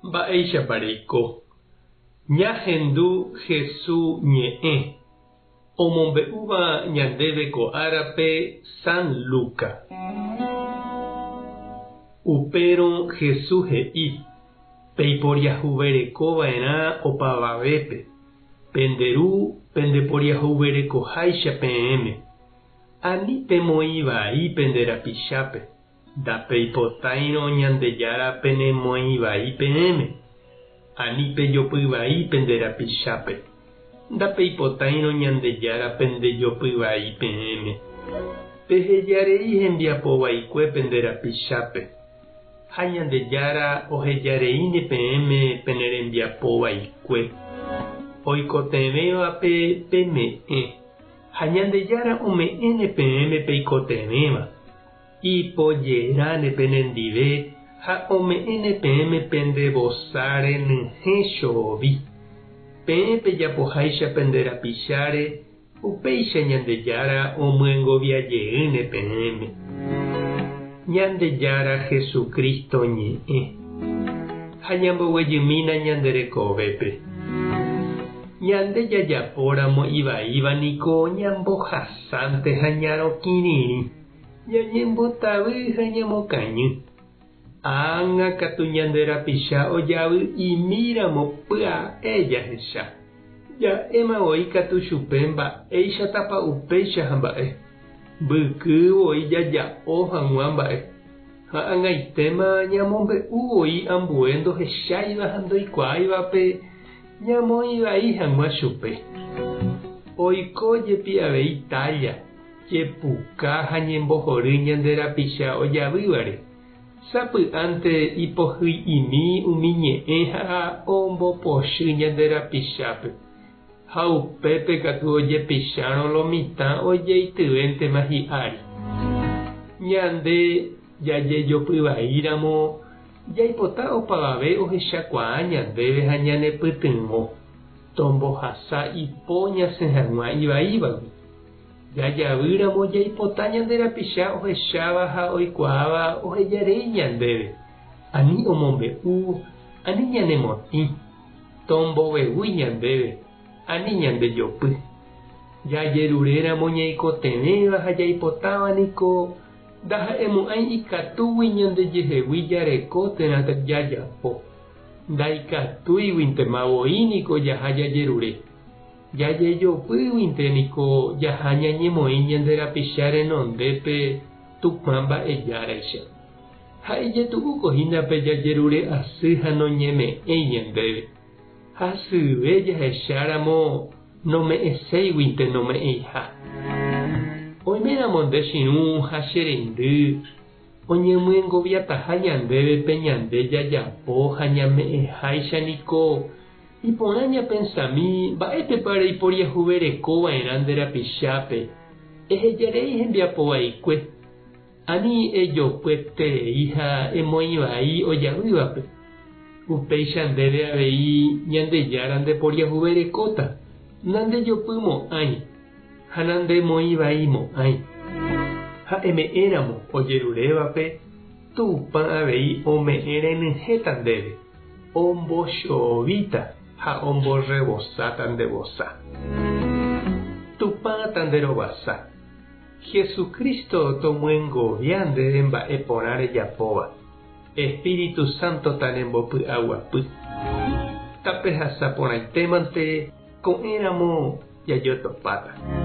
Mba'éichapa reiko? Ñahendu Hesu ñe'ẽ, omombe'úva ñandéve ko árape San Luca. Upérõ Hesu he'i, Peiporiahuvereko va'erã opavavépe, pende Ru pendeporiahuverekoháicha peẽme. Ani pemoĩ vai pende rapichápe, ndapeipotáirõ Ñandejára penemoĩ vai peẽme. Ani pejopy vai pende rapichápe, ndapeipotáirõ Ñandejára pendejopy vai peẽme. Pehejarei hembiapo vaikue pende rapichápe, ha Ñandejára ohejareíne peẽme pene rembiapo vaikue. Oikotevẽvape peme'ẽ. Ha Ñandejára ome'ẽne peẽme peikotevẽva, ipojeráne penendive ha ome'ẽne peẽme pende vosa renyhẽ chovi. Peẽ pejapoháicha pende rapicháre, upéicha Ñandejára omyengovia jeýne peẽme. Ñandejára Jesucristo ñe'ẽ. Ha ñamboguejymína ñande rekovépe. Ñande jajapóramo ivaíva niko ñambohasánte ha ñarokĩrirĩ, ñañembotavy ha ñamokañy. Ág̃a katu ñande rapicha ojavy'imíramo pya'e jahecha. Ja'éma voi katu chupe mba'éichatapa upéicha ha mba'e. Mbyky voi jaja'o hag̃ua mba'e. Ha ag̃aitéma ñamombe'u voi ambue ndohecháiva ha ndoikuaáivape ñamoĩ vai hag̃ua chupe. Oiko jepi avei tálla, jepuka ha ñembohory ñande rapicha ojavývare. Sapy'ánte ipohyi'imi umi ñe'ẽ ha ombopochy ñande rapichápe. Ha upépe katu ojepichárõ lo mitã ojeityvéntema hi'ári. Ñande jajejopyvaíramo jaipota opavave ohechakuaa ñandéve ha ñanepytyvõ, tombohasa ipo ñasẽ hag̃ua ivaívagui. Jajavýramo jaipota ñande rapicha ohecháva ha oikuaáva ohejarei ñandéve, ani omombe'u, ani ñanemotĩ. Tombovevúi ñandéve, ani ñandejopy. Jajeruréramo ñaikotevẽva ha jaipotáva niko ndaha'emo'ãi ikatúgui ñandejehegui jareko térã jajapo. Ndaikatúiguintema voi niko jaha jajerure. Jajejopýguinte niko jaha ñañemoĩ ñande rapicha renondépe Tupã mba'ejáraicha. Ha ijetu'úko hína pe jajerure asy ha noñeme'ẽi ñandéve. Hasyve jahecháramo nome'ẽséiguinte nome'ẽiha. Oiméramo nde chirũ ha che reindy oñemyengoviataha ñandéve pe ñande jajapo ha ñame'ẽháicha niko iporã ñapensami mba'épepa reiporiahuverekova'erã nde rapichápe, ehejarei hembiapo vaikue. Ani ejopyeterei ha emoĩ vai ojavývape. Upéicha ndéve avei Ñandejára ndeporiahuverekóta, nandejopymo'ãi ha nandemoĩvaimo'ãi. Ha eme'ẽramo ojerurévape, Tupã avei ome'ẽ renyhẽta ndéve, ombochovíta ha omborrevosáta nde vosa. Tupã tanderovasa. Jesucristo tomyengovia ndéve mba'e porã rejapóva. Espíritu Santo tanembopy'aguapy. Tapehasa porãitémante ko'ẽramo jajotopáta.